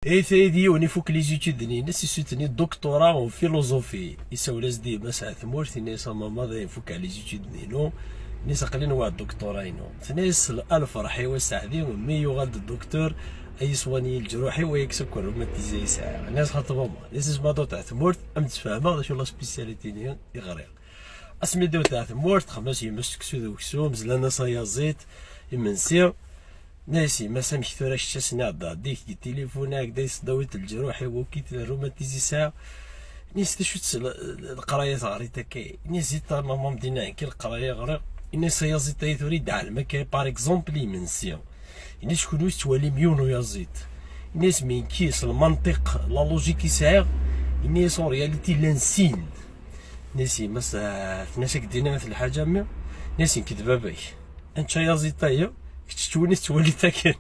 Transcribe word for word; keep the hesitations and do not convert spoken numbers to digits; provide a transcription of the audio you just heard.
Ay taydi yiwen ifuk les études-nni-ines, isutni doctorat en philosophie. Isawel-as-d i yemma-s ɣer tmurt, yenna-yas: "A mama, dayen fukeɣ les études-inu." Yenna-yas: "Aql-i newweɛ doctorat-inu." Tenna-yas: "A lferḥ-iw a sseɛd-iw, mi yuɣal-d docteur, a yeswani leǧruḥ-iw, ay akk rhumatisme ay sɛiɣ." Yenna-yas: "Xaṭi mama." Yenna-yas: "Ma d'autres ɣer tmurt, am d-sfehmeɣ d acu la spécialité-nni i ɣriɣ." Asmi d-iwet ɣer tmurt, texma-s yemma-s seksu d uksum, zlan-as ayaẓiḍ, imensi. Nna-yas yemma-s: "Amek tura kečč ass-nni ɛeddaɣ-d-ik deg tilifun, ak-d ay tesdawiḍ leǧruḥ-iw, akkit rhumatisme i sɛiɣ." Yenna-yas: "D acu-tt l-, l-, leqraya teɣriḍ akka?" Yenna-yas: "Zit a mama, m-d-inna nekk leqraya ɣriɣ." Yenna-yas: "Ayaẓiḍ-ayi tura i d-ɛelmeɣ akka, par exemple, imensi." Yenna-yas: "Kenwi tettwalim yiwen uyaẓiḍ." Yenna-yas: "Mi nekki s lmanṭiq, la logique i sɛiɣ." Yenna-yas: "En réalité, llan sin." Yenna-yas yemma-s: "Ah, tenna-s ak-d-inna lḥaǧa, mmi." Yenna-yas: "Nekk d baba-k. Anečč ayaẓiḍ-ayi, kečč d win i tettwaliḍ akken."